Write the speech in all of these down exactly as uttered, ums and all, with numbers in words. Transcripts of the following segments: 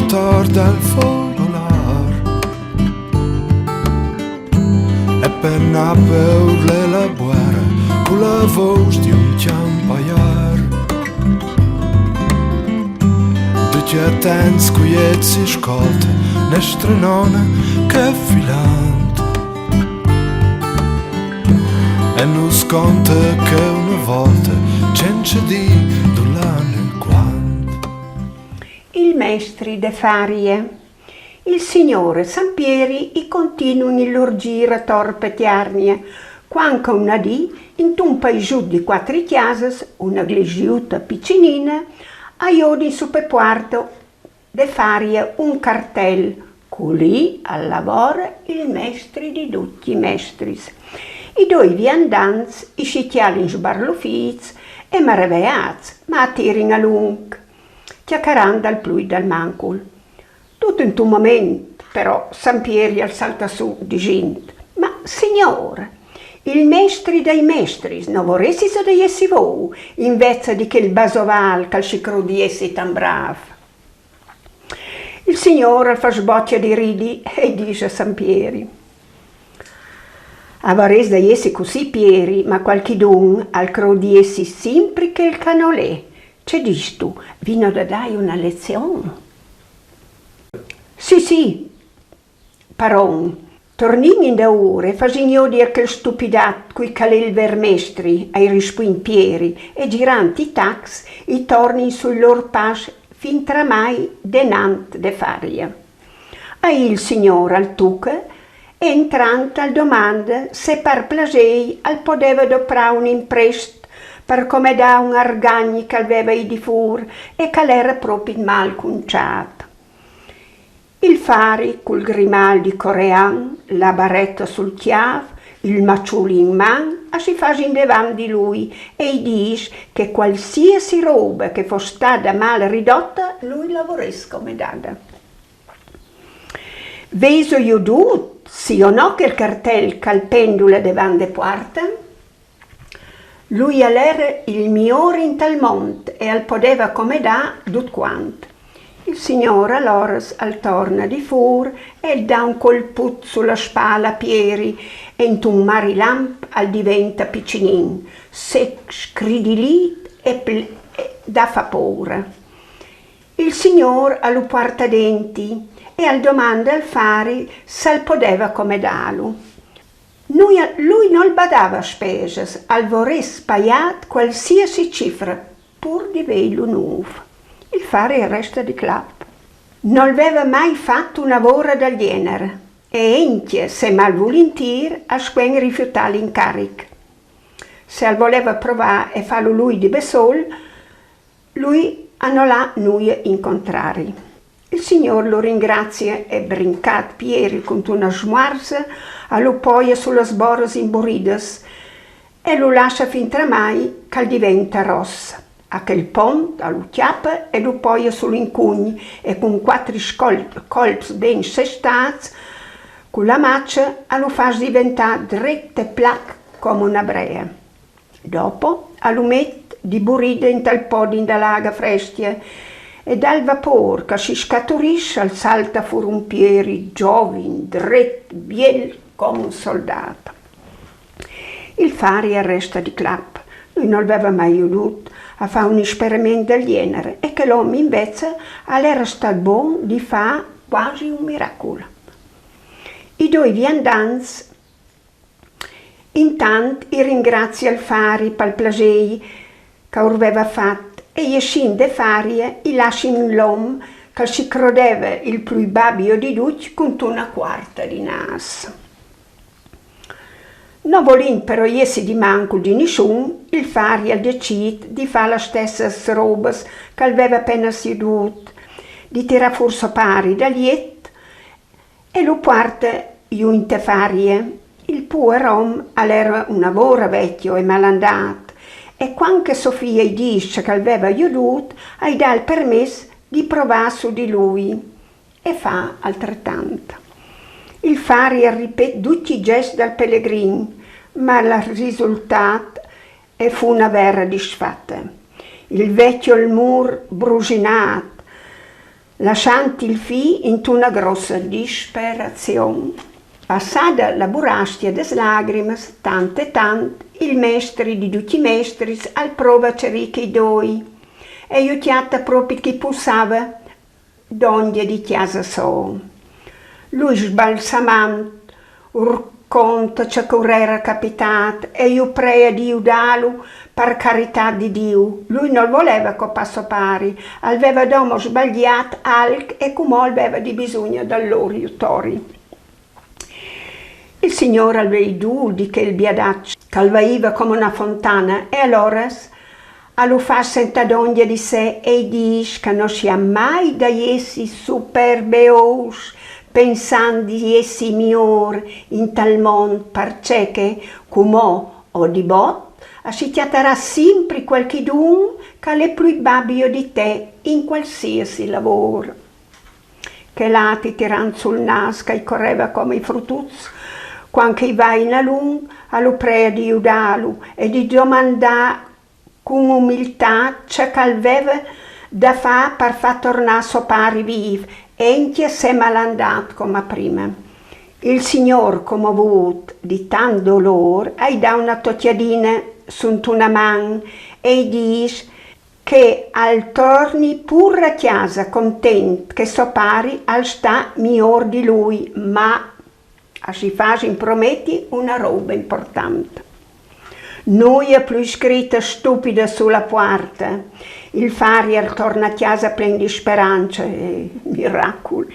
Tor dal fogolar. E per na paura la buera, con la voce di un chiampaiar. Duccia tens quiet si scolta, nestra nonna che filant. E nus conta che una volta, senza di, d'un l'anno quando. Il mestri de farie. Il signor e San Pieri i continuin il lur gir ator pe Tiarnia, quanca una dì, intun paisut di quatri chiasas, una glesiuta picinina, a jodin su pe puarta de faria un cartel: culì al lavora il mestri di ducj i mestris. I doi viandants i si cjalin sbarlufits e maraveats, ma a tirin a lunc, cjacarant dal plui dal mancul. Tut intun moment, però, San Pieri al salta su, disint: Ma signor, il mestri dai mestris, no voressiso de jessi vou, invezza di chel basoval ch'al si crodiessi tan brav? Il signor al fa sbocia di ridi e i dis a San Pieri: A varess da jessi cussì, Pieri, ma qualchidun al crodiessi simpri chel ca nol è. Ce distu, vino da dai una lezion? Sì, sì, paron. Tornin indaur e fasin jodi a chel stupidat cui ch'al è il ver mestri, al rispuint Pieri, e girant i tacs i tornin sui lur pas fin tramai denant de faria. A il signor al tuca e, entrant, al domanda se par plasei al podeva doprar un imprest par comedar un argagn ch'al veva i di fur e ch'al era propi mal cunciat. Il fari, cul grimal di corean, la baretta sul cjav, il maciul in man, a si fas indevant di lui e i dis che qualsiasi roba che fos stada mal ridotta, lui la voress comedada. Veiso jodut, sì o no, chel cartel ch'al pendula devant de puarta? Lui al era il mior in tal mont e al podeva comedar dut quant. Il signor alloras al torna di fur e al dà un colput su la spala a Pieri e intun marilamp al diventa piçinin, sec, scridilit e, pl- e da fa poura. Il signor a lu puarta denti e al domanda al fari s'al podeva comedalu. Nui, lui nol badava a spesas, al voress paiat qualsiasi cifra, pur di veilu nuf. Il fari al resta di clap. Nol veva mai fat una vora dal gjenar e encja se malvulintir al scuen rifiutar l'incaric. Se al voleva provar e farlu lui di bessol, lui a nol ha nuia in contrari. Il signor lu ringrazia e, brincat Pieri cuntuna smuarsa, a lu poia su las boras imburidas e lu lassa fin tramai ch'al diventa ross. A chel pont a lu cjapa e lu poia sul incugn e cun quatri scol- colps ben sestats cu la macia a lu fas diventar dret e plac come una brea. Dopo a lu met di burida intal podin da l'aga frescja e dal vapor ch'a si scaturiss al salta fur un Pieri giovin, dret, biel come un soldat. Il fari al resta di clap. Lui nol veva mai jodut a far un esperiment dal gjenar e chel om invezza al era stat bon di far quasi un miracul. I doi viandants intant i ringrazia il fari pal plasei ch'aur veva fat e, jessint de faria, i lassin l'om ch'al si crodeva il plui babio di ducj cuntuna quarta di nas. No volint però jessi di mancul di nissun, il fari al decid di far las stessas robas ch'al veva apenas jodut, di tirar fur so pari dal jet e lu puarta jù inte faria. Il puar om al era una vora vecjo e malandat, e cuant che so fia i dis ce ch'al veva jodut, ai dà il permess di provar su di lui e fa altretant. Il fari al ripet ducj i gest dal pelegrin, ma il risultat e fu una vera disfata. Il vecjo al mur brusinat, laschand il fi intuna grossa disperaziun. Passada la burastia das lagrimas, tant e tant, il mestri di ducj i mestris al prova a tscharrer chei doi, e ju cjatta propi ch'i pussava dongia di cjasa so. Lu sbalsamand ur conta ce ch'ur era capitad e ju prea di judalu par caritad di Diu. Lui nol voleva copar so pari, al veva domo sbagliat alc e cumò al veva di bisugna dal lor jutori. Il Signor al vei dul di chel biadac ch'al vaiva come una fontana e alloras al lu fa sentar dongia di se e i disch ch'a no sia mai da jessi superbeous, pensand di jessi mior in tal mond, parcè che, cumò o di bot, a si cjattarà simpri qualchidun ch'al è plui babio di te in qualsiasi lavor. Chel ati, tirand sul nas ch'ai correva come i frututs, quand ch'i va in alun, a lu prea di judalu e di domandar cun umiltad ce ch'al veva da far par far tornar so pari viv, encja s'è malandat coma prima. Il Signor, comovut di tant dolor, ai dà una tocjadina suntuna man e i disch che al torni pur a cjasa content che so pari al sta mior di lui, ma a si fas imprometi una roba importanta. Nuia plui scritta stupida su la puarta. Il fari al torna a cjasa plen di speranza e miracul.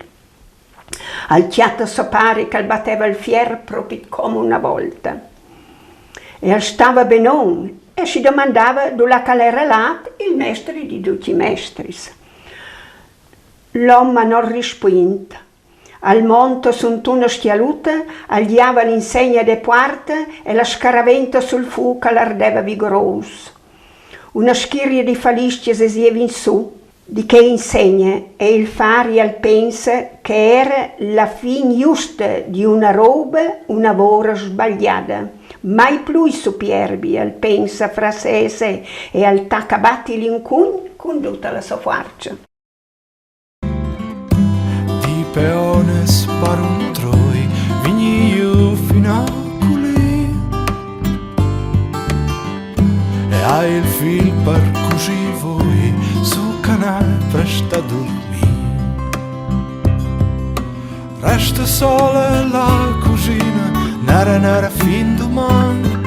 Al cjatta so pari ch'al batteva il fier propi come una volta. E al stava benon e si domandava dulà ch'al era lad il mestri di ducj i mestris. L'om a nol rispuint. Al monta suntuna scjaluta, al gjava l'insegna de puarta e la scaraventa sul fûc ch'al ardeva vigorous. Una schiria di faliscjas es jevin su di chei insegna e il fari al pensa che era la fin justa di una roba una vora sbagliada. Mai plui supierbi, al pensa fra se e se, e al tacca a batti l'incugn cun duta la so fuarcia. Di Peones par un troi vigni jù fin a culì e hai il fil par cusì voi su canal prest a durmì. Resta sola la cusina, nera nera fin duman,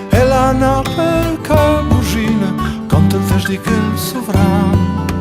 e la napel ca busina, conta il test di quel sovran.